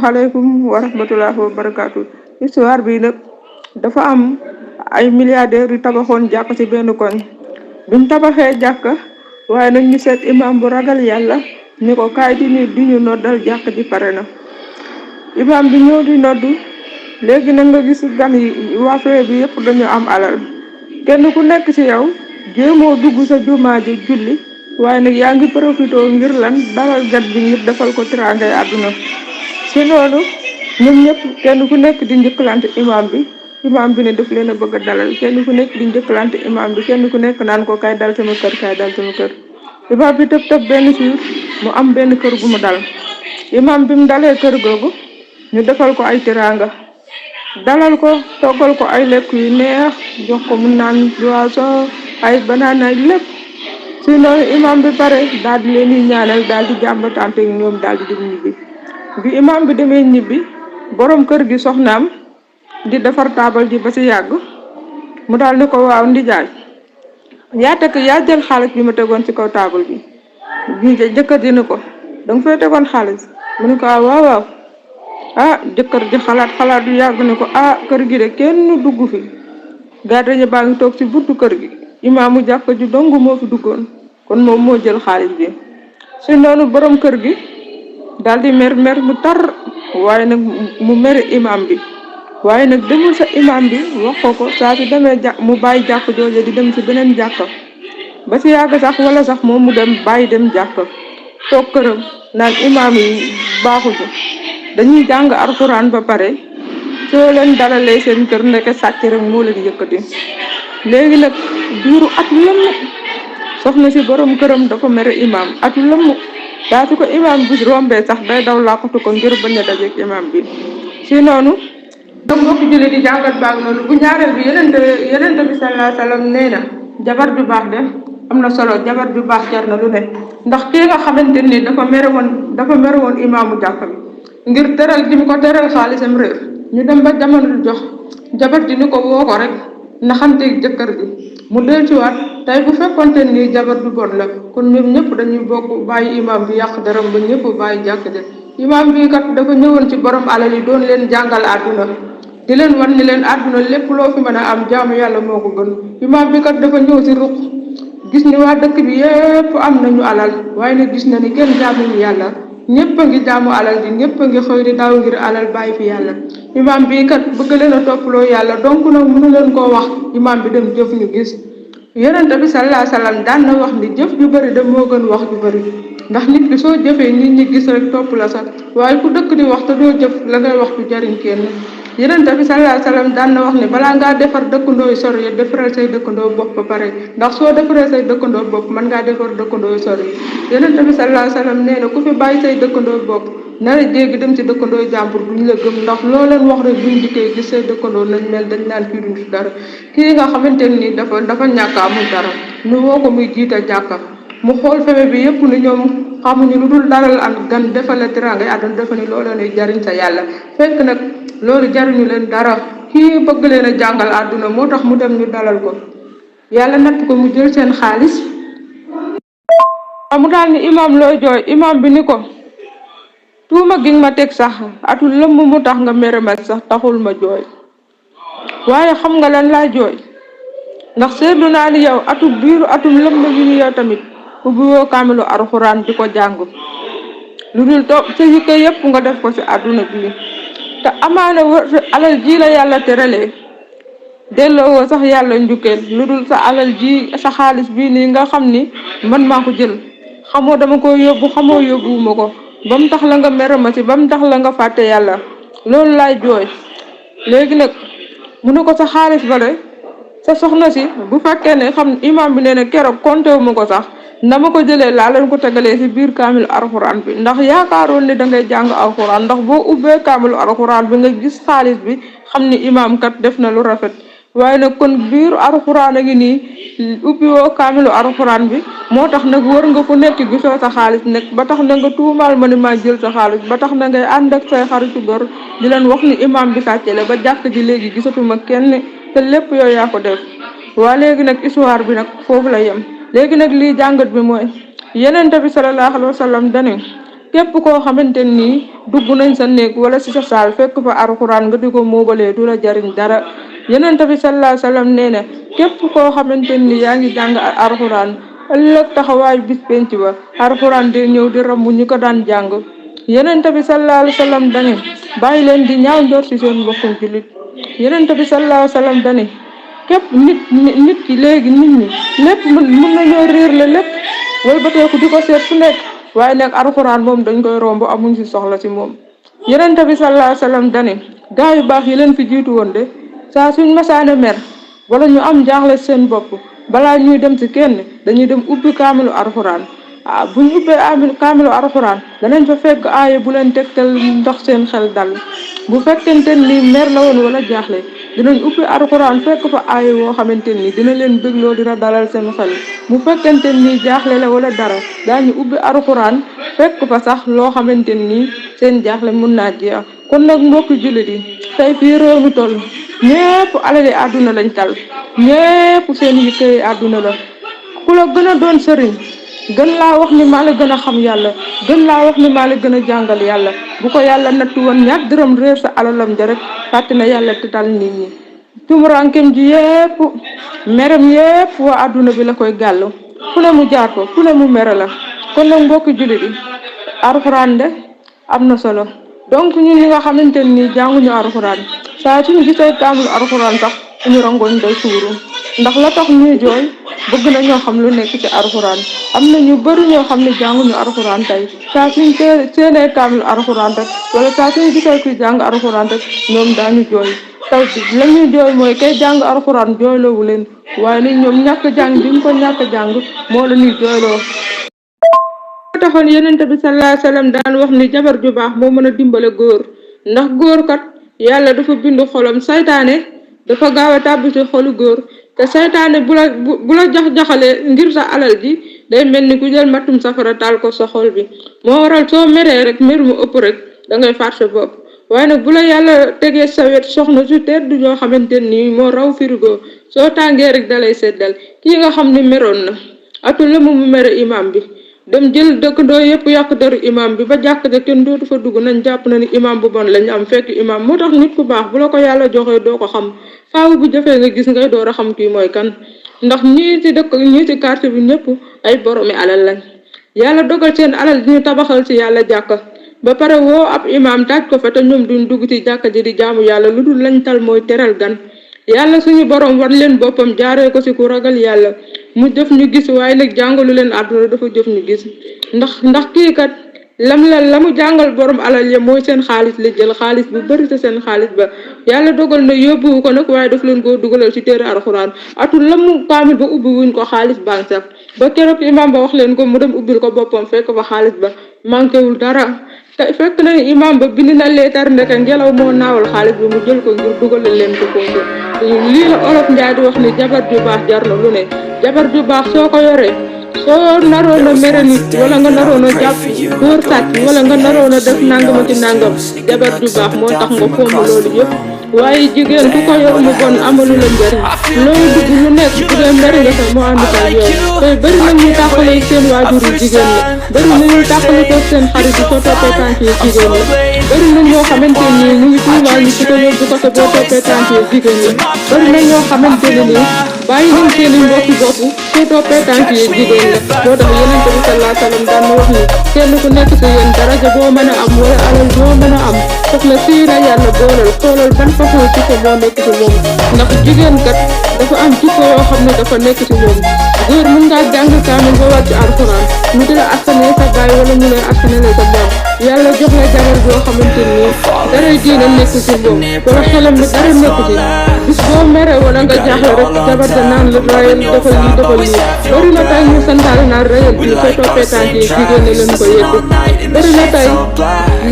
asalaamaaleykum wa rahmatulah wa barakaatu. Histoire bi nag dafa am ay milliardaires yu tabaxoon jàkk ci benn koñ bi mu tabaxee jàkk waaye nag ñu seet imam bu ragal yàlla ni ko kaay di ñu noddal jàkk ji pare na. imam bi ñëw di noddu léegi nag nga gis gan yi waa fee bi yëpp dañu am alal kenn ku nekk ci yow jéemoo dugg sa jumaa ji julli waaye nag yaa ngi profité ngir lan dalal gat bi ngir defal ko tiraangay àdduna. ci loolu ñoom ñëpp kenn ku nekk di njëkkalante imam bi ne daf leen a bëgg a dalal kenn ku nekk di njëkkalante imam bi kenn ku nekk naan ko kay dal sama kër kay dal sama kër. imam bi tëb benn suur mu am benn kër gu mu dal imam bi mu dalee kër googu ñu defal ko ay tiraanga dalal ko toggal ko ay lekk yu neex jox ko mu naan boisson ay banana lépp. si noonu imam bi pare daal di leen di ñaanal daal di jàmbatante ñoom daal di dem ñibbi bi imam bi demee ñibbi borom kër gi soxnaam di defar taabal ji ba si yàgg mu daal ni ko waaw ndijaay yaa jël xaalis bi ma tegoon ci kaw taabal bi jëkkër ji ni ko danga fay tegoon xaalis mu ne ko waaw jëkkër ji xalaat yu yàgg ne ko kër gi de kenn dugg fi gardien baa ngi toog ci buntu kër gi imaamu jàkk ju dong moo fi duggoon kon moom moo jël xaalis bi. si noonu borom kër gi daal di mer mu tar waaye nag mu mere imam bi waaye nag demul sa imam bi wax ko saa si demee mu bàyyi jàkk jooje di dem ci beneen jàkk ba si yàgg sax wala sax moom mu dem bàyyi dem jàkk toog këram naan imam yi baaxuñu dañuy jàng alxuraan ba pare soo leen dalalee seen kër ndeke sàcc rek moo leen yëkkati. léegi nag diiru at lëmm soxna si borom këram dafa mere imam at lëmm daa su ko imam bi rombee sax day daw làqatu ko ngir bañ a dajeek imam bi. si noonu donc mbokki julli di jàngat baag noonu bu ñaareel bi yenente bi sallallahu alayhi wa sallam nee na jabar bi baax de am na solo jabar bi baax jar na lu ne ndax kii nga xamante ni dafa mere woon imaamu jàkk bi ngir teral gi mu ko teral xaalisam réer ñu dem ba jamono jox jabar ji ni ko woo ko rek naxanteeg jëkkër ji mu del ci waat tey bu fekkonte ni jabar du bon la kon ñoom ñëpp dañuy bokk bàyyi imam bi yàq daram ba ñëpp bàyyi jàkk de imam bi kat dafa ñëwoon ci borom alal yi doon leen jàngal àdduna di leen wan ni leen àdduna lépp loo fi mën a am jaamu yàlla moo ko gën. imam bi kat dafa ñëw ci ruq gis ni waa dëkk bi yépp am nañu alal waaye nag gis na ni kenn jaamuñu yàlla ñëpp a ngi jaamu alal ji ñëpp a ngi xëy di daw ngir alal bàyyi fi yàlla. imam bi kat bëgg leen a topploo yàlla donc nag mënu leen koo wax imam bi dem jëf ñu gis. yonente bi sallallahu alayhi wa sallam daan na wax ni jëf ju bëri de moo gën wax ju bëri ndax nit ki soo jëfee nit ñi gis rek topp la sax waaye ku dëkk di wax te doo jëf la ngay wax du jariñ kenn. yonente bi sallallahu alayhi wa sallam daan na wax ni balaa ngaa defar dëkkandoo yu sori yi defaral say dëkkandoo bopp ba pare ndax soo defaree say dëkkandoo bopp mën ngaa defar dëkkandoo yu sori yi. yonente bi sallallahu alayhi wa sallam nee na ku fi bàyyi say dëkkandoo bopp nara jéggi dem ci dëkkandoo jàmbur duñ la gëm ndax loo leen wax rek buñ dikkee gis say dëkkandoo nañ mel dañ naan kii duñ fi dara. kii nga xamante ni dafa ñàkk amul dara ñu woo ko muy jiite jàkka mu xool feme bi yëpp ni ñoom xamuñu lu dul daral ak gan defale teraanga àdduna defa ni loolu lay jariñ sa yàlla fekk nag loolu jariñu leen dara kii bëgg leen a jàngal àdduna moo tax mu dem ñu dalal ko yàlla natt ko mu jël seen xaalis mu daal ni imam looy jooy imam bi ni ko tuuma gi ma teg sax atul lëmm mu tax nga mere ma sax taxul ma jooy waaye xam nga lan laa jooy ndax seetlu naa ni yow atum lëmm gi ni yow tamit ubbi woo kaamilu alxuraan di ko jàng lu dul toog sa yitte yépp nga def ko ci àdduna bi te amaana alal ji la yàlla teralee delloo woo sax yàlla njukkeel lu dul sa alal ji sa xaalis bii nii nga xam ni man maa ko jël xamoo dama ko yóbbu xamoo yóbbuwuma ko ba mu tax la nga mere ma ci ba mu tax la nga fàtte yàlla loolu laay jooy. léegi nag mu ne ko sa xaalis bale sa soxna si bu fekkee ne xam imam bi nee na keroog compté wu ma ko sax ndama ko jëlee laa leen ko tegalee ci biir kaamilu alxuraan bi ndax yaakaaroon ne da ngay jàng alxuraan ndax boo ubbee kaamilu alxuraan bi nga gis xaalis bi xam ni imam kat def na lu rafet waaye nag kon biir alxuraan a ngi nii ubbi woo kaamilu alxuraan bi moo tax nag wër nga fu nekk gisoo sa xaalis nekk ba tax na nga tuumaal ma ni maa jël sa xaalis ba tax na ngay ànd ak say xaritu gor di leen wax ni imam bi sàccele ba jàkk ji léegi gisatuma kenn te lépp yow yaa ko def. waa léegi nag histoire bi nag foofu la yem léegi nag lii jàngat bi mooy yenente bi sallallahu alayhi wa sallam dane képp koo xamante nii dugg nañ sa néeg wala si sa saal fekk fa alxuraan nga di ko moobalee du la jariñ dara yonent bi sallallahu alayhi wasallam nee na képp koo xamante ni yaa ngi jàng alxuraan ëllëg taxawaay bis penc ba alxuraan di ñëw di rambu ñi ko daan jàng yonent bi sallallahu alayhi wasallam dane bàyyi leen di ñaaw njort ci seen mbokkum jullit yonent bi sallallahu alayhi wasallam dane képp nit ki léegi nit ñi lépp mën nañoo réer la lépp wëlbateeku di ko seet fu nekk waaye nag alxuraan moom dañ koy romb amuñ ci soxla ci moom yonent bi sallallahu alayhi wasallam dane gaa yu baax yi leen fi jiitu woon de saa suñ masaane mer wala ñu am jaaxle seen bopp balaa ñuy dem ci kenn dañuy dem ubbi kaamilu alxuraan buñ ubbee kaamilu alxuraan danañ fa fekk aaye bu leen tegtal ndox seen xel dal bu fekkente ni mer la woon wala jaaxle dinañ ubbi alxuraan fekk fa aaye woo xamante ni dina leen bégloo dina dalal seen xel bu fekkente ni jaaxle la wala dara daañu ubbi alxuraan fekk fa sax loo xamante ni seen jaaxle mun naa jeex kon nag mbokki jullit yi tey fii réew mi toll ñépp alali àdduna lañ tal ñépp seen yittey àdduna la ku la gën a doon sëriñ gën laa wax ni maa la gën a xam yàlla gën laa wax ni maa la gën a jàngal yàlla bu ko yàlla nattu woon ñaar dërëm réer sa alalam ja rek fàtte na yàlla te tal nit ñi tumurankem ji yépp merem yépp waa àdduna bi la koy gàllu fu ne mu jaar ko fu ne mu mere la kon nag mbokki jullit yi alxuraan de am na solo donc ñun ñi nga xamante ni jànguñu alxuraan saa suñu gisee kaamul alxuraan sax suñu rangoñ day tuuru ndax la tax ñuy jooy bëgg na ñoo xam lu nekk ci alxuraan am na ñu bëri ñoo xam ne jànguñu alxuraan tey saa suñ seenee kaamul alxuraan rek wala saa suñu gisee kuy jàng alxuraan rek ñoom daañu jooy taw la ñuy jooy mooy kay jàng alxuraan jooyloowu leen waaye ni ñoom ñàkk jàng bi ñu ko ñàkk jàng moo la ñuy jooyloo taxoon yonent bi sallallahu alayhi wasallam daan wax ni jabar ju baax moo mën a dimbale góor ndax góor kat yàlla dafa bindu xolam saytaane dafa gaaw a tàbbi ci xolu góor te saytaane bu la jax-jaxale ngir sa alal ji day mel ni ku jël mattum safara taal ko sa xol bi moo waral soo meree rek mer mu ëpp rek da ngay faat sa bopp waaye nag bu la yàlla tegee sa wet soxna su tedd yoo xamante nii moo raw frigo soo tàngee rek dalay seddal kii nga xam ne meroon na atul la mu mere imam bi dem jël dëkkandoo yëpp yàq deru imam bi ba jàkk ja kenn dootu fa dugg nañ jàpp na ni imam bu bon lañ am fekk imam moo tax nit ku baax bu la ko yàlla joxee doo ko xam faaw bu jafee nga gis ngay door a xam kii mooy kan ndax ñii ci dëkk ñii ci quartier bi ñëpp ay boromi alal lañ yàlla dogal seen alal di ñu tabaxal ci yàlla jàkka ba pare woo ab imam taaj ko fa te ñoom duñ dugg ci jàkka ji di jaamu yàlla lu dul lañ tal mooy teral gan yàlla suñu borom war leen boppam jaaree ko ci ku ragal yàlla mu jëf ñu gis waaye nag jàngalu leen àdduna dafa jëf ñu gis ndax kii kat la mu jàngal borom alal ya mooy seen xaalis la jël xaalis bu bëri te seen xaalis ba yàlla dogal na yóbbu ko nag waaye daf leen koo dugalal ci téere alxuraan atul la mu kaamil ba ubbi wuñ ko xaalis baa ngi sax ba keroog imam ba wax leen ko mu dem ubbil ko boppam fekk fa xaalis ba manqué wul dara te fekk na imam ba bind na leetar ndeke ngelaw moo naawal xaalis bi mu jël ko ngir dugalal leen ko kooku lii la olof Njaay di wax ni jabar ju baax jar na lu ne jabar ju baax soo ko yoree soo naroon a mere nit wala nga naroon a jàpp dóor sàcc wala nga naroon a def nangama ci nangam jabar ju baax moo tax nga fomm loolu yëpp waaye jigéen ku ko yor mu bon amalu la njëriñ loolu dugg lu nekk bu dee mer nga sax moo ànd ak yow tey bëri na ñuy tàqale seen waajur yi jigéen la bëri na ñuy tàqale ko seen xarit yi soo toppee tànk yi jigéen la bëri na ñoo xamante ni ñu ngi tuumaal ñu ci ko yóbbu ko te boo toppee tànk yi jigéen la bëri na ñoo xamante ne nii bàyyi nañ seen i mbokki bopp soo toppee tànk yi jigéen la moo tax yonent bi sallallahu alayhi wasallam daan na wax ni kenn ku nekk ci yéen daraja boo mën a am wala alal boo mën a am soxla siira yàlla boolal xoolal ban façon ci ko moo nekk ci moom ndax jigéen kat dafa am jikko yoo xam ne dafa nekk ci moom góor mën ngaa jàng kaamil ba wàcc alxuraan mu di la askanee sa baay wala mu lay askanee sa maam yàlla jox la jabar boo xamante ni daray diina nekk ci moom wala xelam bi dara nekk ci bis boo mere wala nga jaaxle rek jabar da naan la rayal defal lii bari na tey ñu santaale naan rayal bi soo toppee tànk yi jigéen ne leen ko yegg bari na tey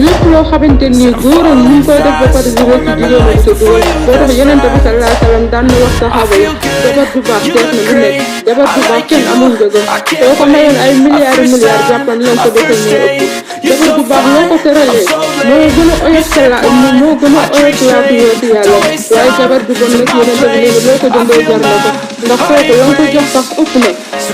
lépp loo xamante ni góoram ñu ngi koy def ba pare di wëcc jigéen ak sa dugal boo tax yonent bi sallallahu alayhi wasallam daan na wax saxaaba yi jabar ju baax def na lu nekk jabar ju baax kenn amul njëgam soo ko mayoon ay milliards jàppan leen ko defal ñoo ëpp jabar ju baax loo ko tëralee moo gën a oyof sa la moo gën a oyof laatu yooti yàlla waaye jabar ju bon nag yonent bi nee loo ko jëndee jar na ko ndax kooku la nga ko jox sax ëpp na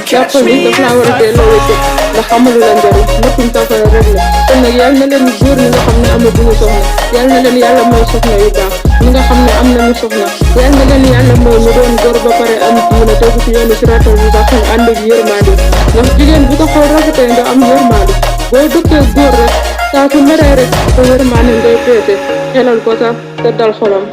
jàppal ni daf laa war a delloo wëcc ndax amalu la njëriñ nëppum tafara rek la kon nag yal na leen góor ñi nga xam ne amaguñu soxna yal na leen yàlla may soxna yu baax ñi nga xam ne am nañu soxna yal na leen yàlla may ñu doon góor ba pare am diina tegu ci yoonu siraatal mustaqiim ànd ak yërmande ndax jigéen bu ko xool rafetee nga am yërmande boo dëkkee góor rek saa su meree rek sa yërmande ngay peese xelal ko sax te dal xolam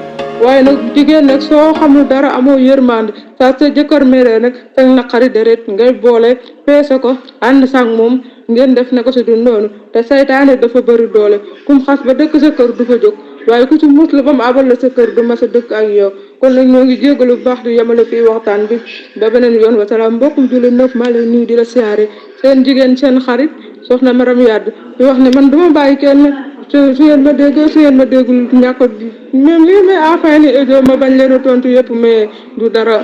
waaye nag jigéen nag soo xamul dara amoo yërmande saa sa jëkkër meree nag te naqari deret ngay boole peese ko ànd sang moom ngeen def na ko si du noonu te saytaane dafa bëri doole kum xas ba dëkk sa kër du fa jóg waaye ku ci mus la ba mu abal la sa kër du ma sa dëkk ak yow kon nag ñoo ngi jégalu bu baax di yemale fii waxtaan bi ba beneen yoon wa salaam mbokkum julli neuf maa lay nuyu di la siyaare seen jigéen seen xarit soxna Maram Yade di wax ne man duma bàyyi kenn su ngeen ma déggee su ngeen ma déggul ñàkk même lii may affaire ni audio ma bañ leen a tontu yëpp mais du dara